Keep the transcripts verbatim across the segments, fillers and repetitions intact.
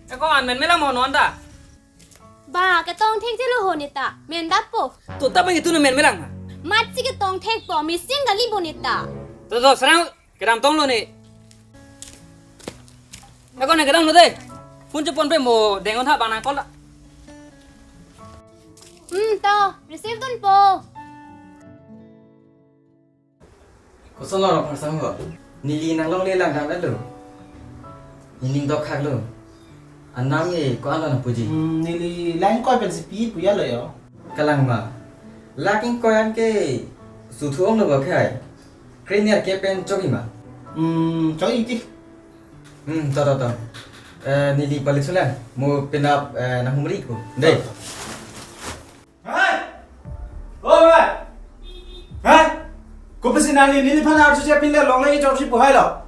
Eko an men melang mo non ta. Ba, ketong thekthelo ho neta. Men dapo. To ta bang itu na men melang ma. Matsi ketong thekpo, machine kali bo neta. To to serang kedam tonglo ne. Eko ne kedamlo de. Phone chepon pe mo deng-un tha bang nang call ta. Hmm, to, receive dunpo. Kosonlo Rongphar sangho? Neli nang longle lang dam lo. Nening dokhak lo. Anam e ko-an lo nangpuji? Hmm, neli lang ingkoi pensi pi pu ya lo yo. Kalang ma. Lang ingkoi an ke suthu ong lo ba khai. Kre niar ke pen chok-i ma. Hmm, chok-i ti. Hmm, to to to. Eh, neli pali sulang. Mo penap, eh, nanghumri ko. Dei. Hai! O hai! Hai! Kopisi nangli neliphan arju chepinle longle kejorsi pu hailo?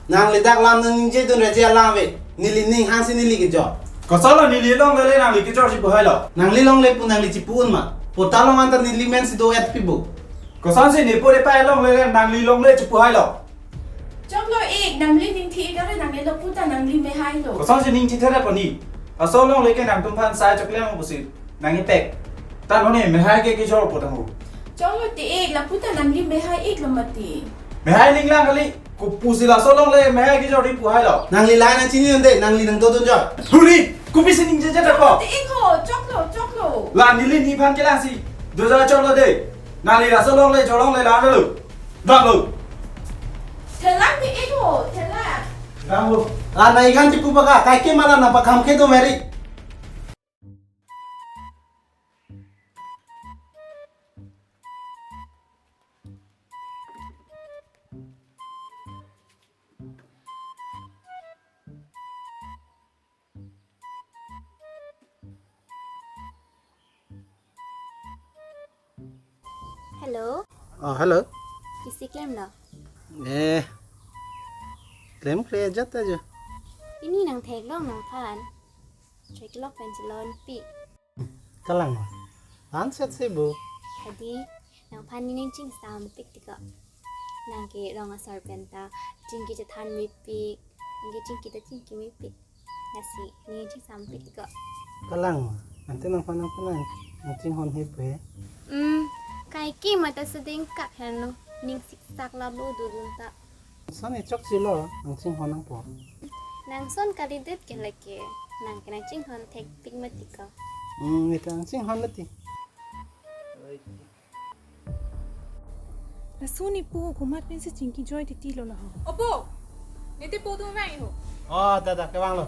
Nangli dak lam nang ningje dun reji alam ave. Neli ning hangsi neli kejor. Kosonlo neli longle le nangli kejorsi pu hailo? Nangli longle pu nangli chipu-un ma. Pota long anta neli men si do-et pipo. Kosonsi ne pore pa longle le nangli longle chipu hailo? Choklo ik, nangli ning thi ik are nangli lapu ta nangli mehai lo. Kosonsi ning thi thera poni. Laso longle ke nangtumphan sai choklem pusi nangli pek. Ta nonne mehai ke kejor po tangho. Choklo ti ik, lapu ta nangli mehai ik lo mati. Mehai ning lang kali, kopusi laso longle mehai kejorsi pu hailo? Nangli la nangchini un-e, nangli nang dodun jo. Huri, kopisi ningjeje ta ko. Ti ik ho, choklo, choklo. La neli neliphan kelangsi doja choklo de. Nangli laso longle jor longle la lo. Dam lo. Thelang ti ik ho, thelang. Dam lo. La nang ikan chipu baka, kaike mala nang pakham ke do meri. Hello. Oh, hello. Isi klemlo? Eh, klemkle ajat ajo. Pini nang theklong nangphan. Choi kelok pen chelon pi. Kalang ma. An set si bu. Hadi, nangphan nening chingsampik tiko. Nang ke rong asor pen ta chingki chethan mepik. Nang ke chingki ta chingki mepik. Lasi, nening chingsampik tiko. Kalang ma. Ante nangphan nangphan nang chinghon he pe. Hmm, kaike mata sedeng kak heno. Ning siksak labo dodun ta. Son e chok si lo, nang chinghon nangpo. Nang son kalidet ke lake, nang ke nang chinghon thekpik mati ko. Hmm, neta nang chinghon mati. Laso ne po komat pensi chingki joi titi lo laho. Opo, nete po tu vang ho. Oh, dada, kevang lo.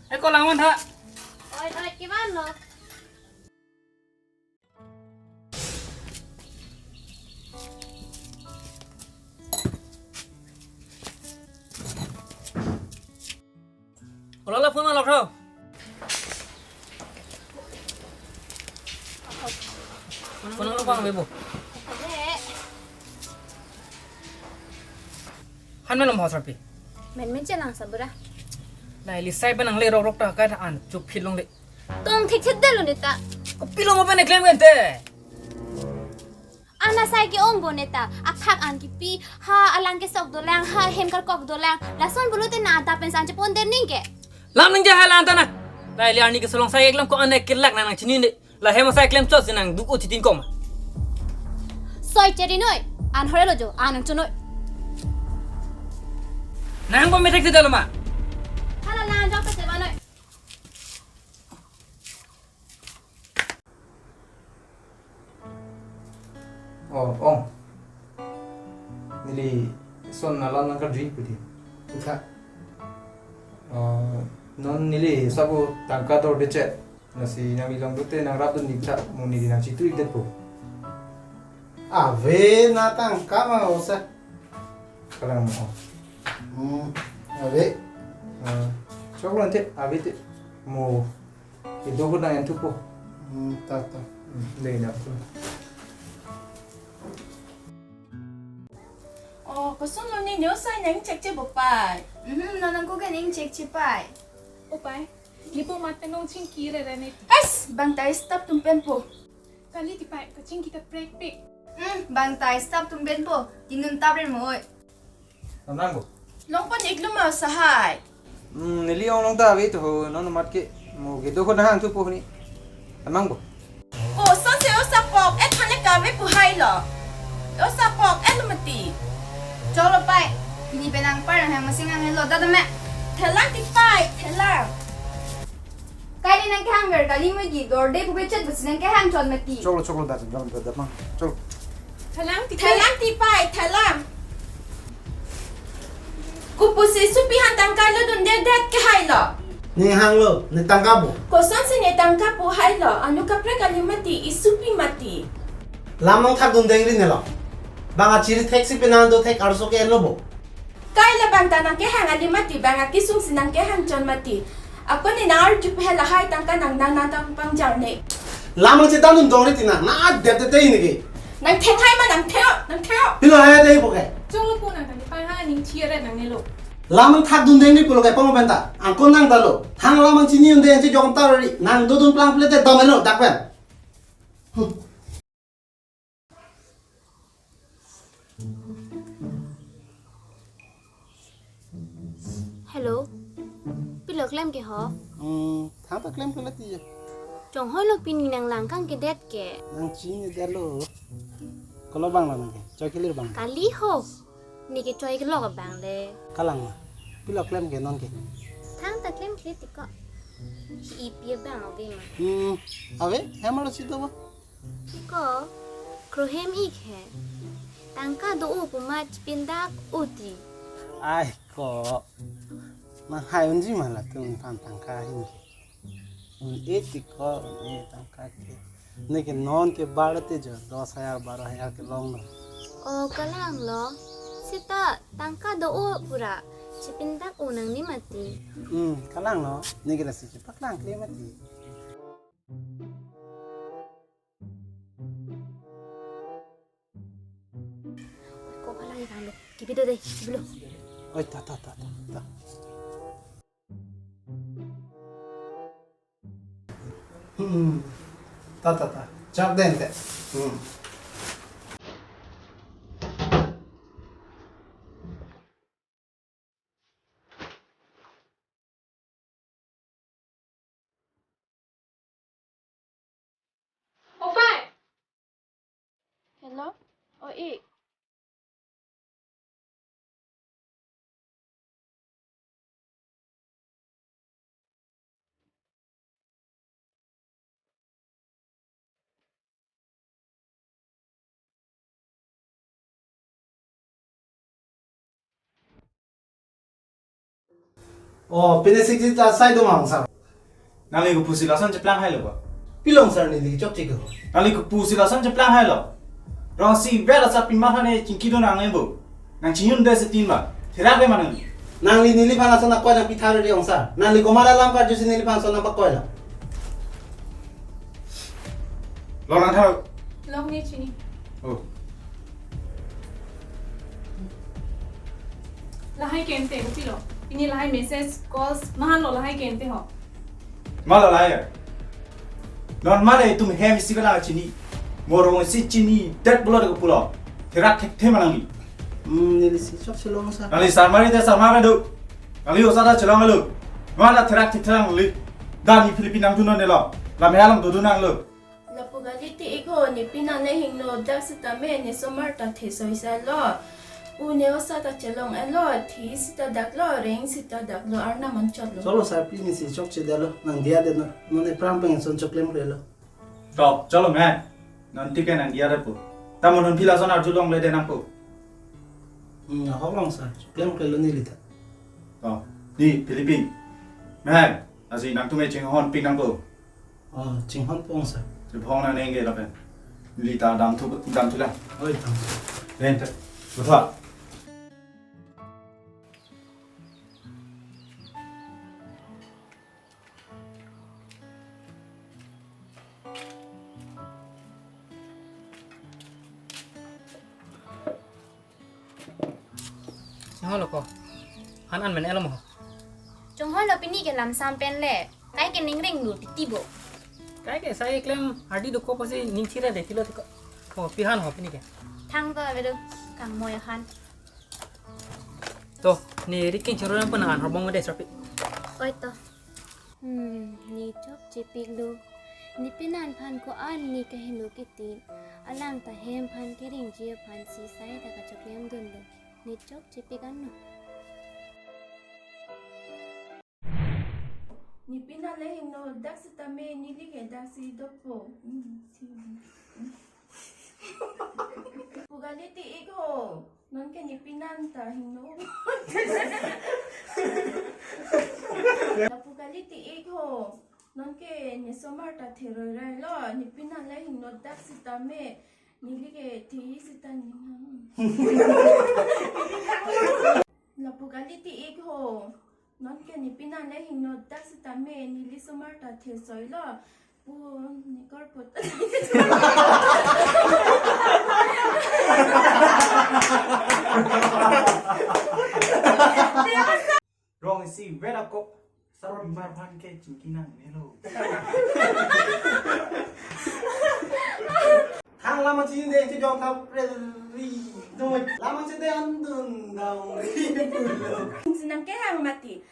Eko lang-un tha. Oi, oi, kevang lo. Olo la phone malok tho. Phone lo pang bebo. Han melom hos rapi. Men men chelang sabura. Lai li sai benang le rok rok ta ka an chup phit longle. Tong thekthedetlo neta. Kopi long open eklem gente. Ana sai ke-ong bo neta, akhak an kipi, ha alang kesok dolang, ha hem karkok dolang, lason pulote na adap pen san chepon der ning ke. Lam ningje hai lan ta na. Lai li arni ke solong sai eklem ko an ek kelak nang nang chini ne. La hem sai klem chot si nang duk-o chitin koma. Soi cheri noi, an hore lo jo, an nang chunoi. Nang bo metek si dalo ma. Hala lan jok ta se ba noi. Oh, ong. Neli son nalan nang kadri pudi. Utha. Oh, non neli sabo tangka dor bechet. Lasi nang ilong dute nang rap dun dikta mo neli nang chitu ikdet po. Ave na tangka ma osa. Kalang mo. Hmm, ave. Ah, choklo ante ave te mo. Ido ko nang enthupo. Hmm, ta ta. Hmm, dei na ko. Oh, kosonlo ne neo sai nang chekche bo pai. Mhm, non nang ko ke nang chekche pai. O pai. Nipo mate nong chingki re re ne. Ais, bang ta staff atum pen po. Kali tipai, kachingki ta prekpik. Hmm, bang ta staff atum pen po. Tinun tap re mo oi. Lamnang bo. Longpon iklo ma sahai. Hmm, neli ong long ta ave to ho, non mat ke mo ke do ko nahang thupo ni. Lamnang bo. Kosonsi osapok et thane kave pu hai lo. Osapok et lo mati. Cholo pai. Pini penang par nang hang masing ang lo dadame. Thelang tipai, thelang. Kali nang kehang ver kali magi dorde pu bechet besi nang kehang chon mati. Cholo, cholo, dak, dak, dak, dak, mang. Cholo. Thelang tipai. Thelang tipai, thelang. Kopusi supi han tangka lo dunde det ke hai lo. Ne hang lo, ne tangka bo. Kosonsi ne tangka pu hai lo, anu kaprek kali mati, isupi mati. Lam nangthak dundeng ri ne lo. Bang achiri thek si penang do thek arso ke lo bo. Kai la bang ta nang kehang kali mati, bang akisung si nang kehang chon mati. Ako ne nang arju pe lahai tangka nang nang nang tang pangjar ne. Lam nang chetan dun dong ri tina, na adet te te ini ke. Nang theng hai ma nang theo, nang theo. Pilo hai te ipo ke. Cholo pu nang tani pai ha ning chia re nang ne lo. Lam nangthak dundeng ri pulo ke pong pen ta. Angkon nang ta lo. Hang lam nang chini unde anche jong ta ri. Nang do dun plang plete dam lo dak pen. Hmm. Hello. Pilo klem ke ho? Hmm, thang ta klem ke lati ya. Chonghoi lo pini nang langkang ke det ke. Nang chini det lo. Kolo bang lo nang ke. Choi kelir bang. Kali ho. Ne ke choi kelok abang le. Kalang ma. Pilo klem ke non ke. Thang ta klem ke ti ko. Hi ipi abang ave ma. Hmm, ave, hem alo si do bo. Ti ko, krohem ik he. Tangka do-o pu ma chipindak o ti. Ai ko. Nang hai unji ma latum nephan tangka hin ke. Un-e ti ko, un-e tangka ke. Ne ke non ke bar te jo, dos hajar, baro hajar ke long lo. O kalang lo. Seta tangka do-o pura. Chipindak o nang ni mati. Hmm, kalang lo. Ne ke lasi chipaklang kle mati. Ko pala ya lo. Kipi do deh, kipi lo. Oi, ta, ta, ta, ta, ta. Hmm. Ta, ta, ta. Chak den te. Hmm. Opai. Hello? O ik. Oh, pine sixty ta sai do mang sir. Nangli kopusi lason cheplang hai lo ba? Pilong sir neli chokche ko. Nangli kopusi lason cheplang hai lo. Rong si vet asap pin ma hane chingki do nang lembo. Nang chingyun de setin ba. Therak de manang. Nangli neliphan lason akoi nangpi thare de ong sir. Nangli komat alam karju si neliphan lason nangpakoi lo. Long nang tharo. Long ne chini. Oh. Lahai kente, uti lo. Pini lahai message, calls, mahan lo lahai kente ho. Ma lo lahai ya. Non ma le itum hem isi bela chini. Morong isi chini, det pulo de pulo. Therak thekthe manang ni. Hmm, neli si chokche long sir. Nangli sarmari te sarmari do. Nangli osa ta chelong lo. Ma la therak thekthe nangli. Dan ni Philippine nang tunon de lo. Lam ya lam do do nang lo. Lapu kali ti ik ho, ne pin nang ne hingno dak sitame ne somar ta the soi sa lo. U ne osa ta chelong elo, thi sita dak lo, reng sita dak lo, arnam anchot lo. Cholo sir, please neli si chokche de lo, nang diya de no, non ephrang pen son choklem re lo. To, cholo me. Non ti ke nang diya de po. Tamo non phi lason arjulong le de nang po. Hmm, ahok long sir, choklem re lo neli ta. To, ni Philippine. Me, asi nangtum e chinghon pik nang po. Oh, chinghon pong sir. Chinghon nang neng ke lapen. Neli ta damthu, damthu lang. Oi, damthu. Len te. Butha. Chinghon lo ko. Han an men elo mo. Chinghon lo pini ke lam sam pen le. Kai ke ning ring lo titi bo. Kai ke sai klem ardi do ko pasi ning chira de kilo tiko. Oh, pihan ho pini ke. Thang to avedo kangmoi ahan. To, ne riking choro nang puna an horbong de srapi. Oi to. Hmm, ne chokchepik do. Ne pinan aphan ko-an ne kaheno kiti. Alang ta hem aphan keringji aphan si sai ta kachoklem dun do. Ne chokchepik anlo. Ne pinan le hingno dak sitame neli ke dak si dopo. Hmm, si. Lapu kali ti-ik ho. Non ke ne pinan ta hingno. Lapu kali ti-ik ho. Non ke ne somar ta theroirai lo. Ne pinan le hingno dak sitame neli ke thi sita ning hang. Lapu kali ti-ik ho. Non ke ne pinan le hingno dak sitame neli somar ta thesoi lo. Pu ne korput. Rong isi vet akop. Sarong mar phan ke chingki nang melo. Thang lama chini de chijong thap re ri. Doi. Lama chini de andun daung ri pulo. Sinang kehang mati.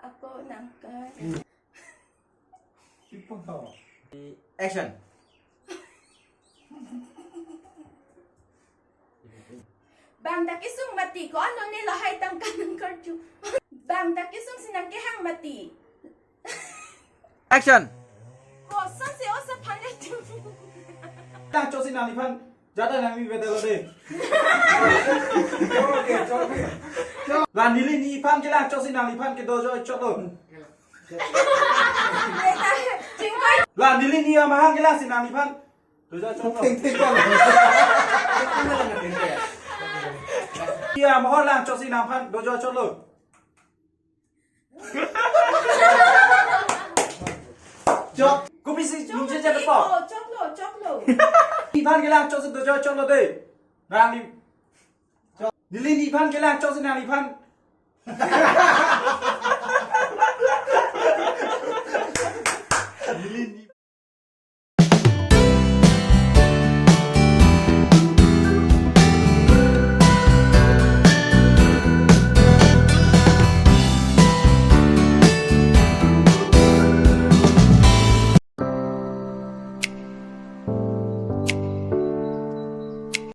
Ako nang ka. Action. Bang dak isung mati ko ano ne lahai tangka nang karju. Bang dak isung sinang kehang mati. Action. Ko san se osa phan le tu. Lang chosi nangliphan jada nangli vedelo de. La neli nephan ke lang chosi nangliphan kedo joy chotlo. La neli ne amahang ke lang si nangliphan dojo chotlo. Teng teng kan. Iya, mohor lang chosi nangphan dojo chotlo. Chok. Kopi si nungje je depo. Oh, chotlo, chotlo. Nephan ke lang chosi dojo chotlo de. Nangli. Neli nephan ke lang chosi nangliphan. Neli ne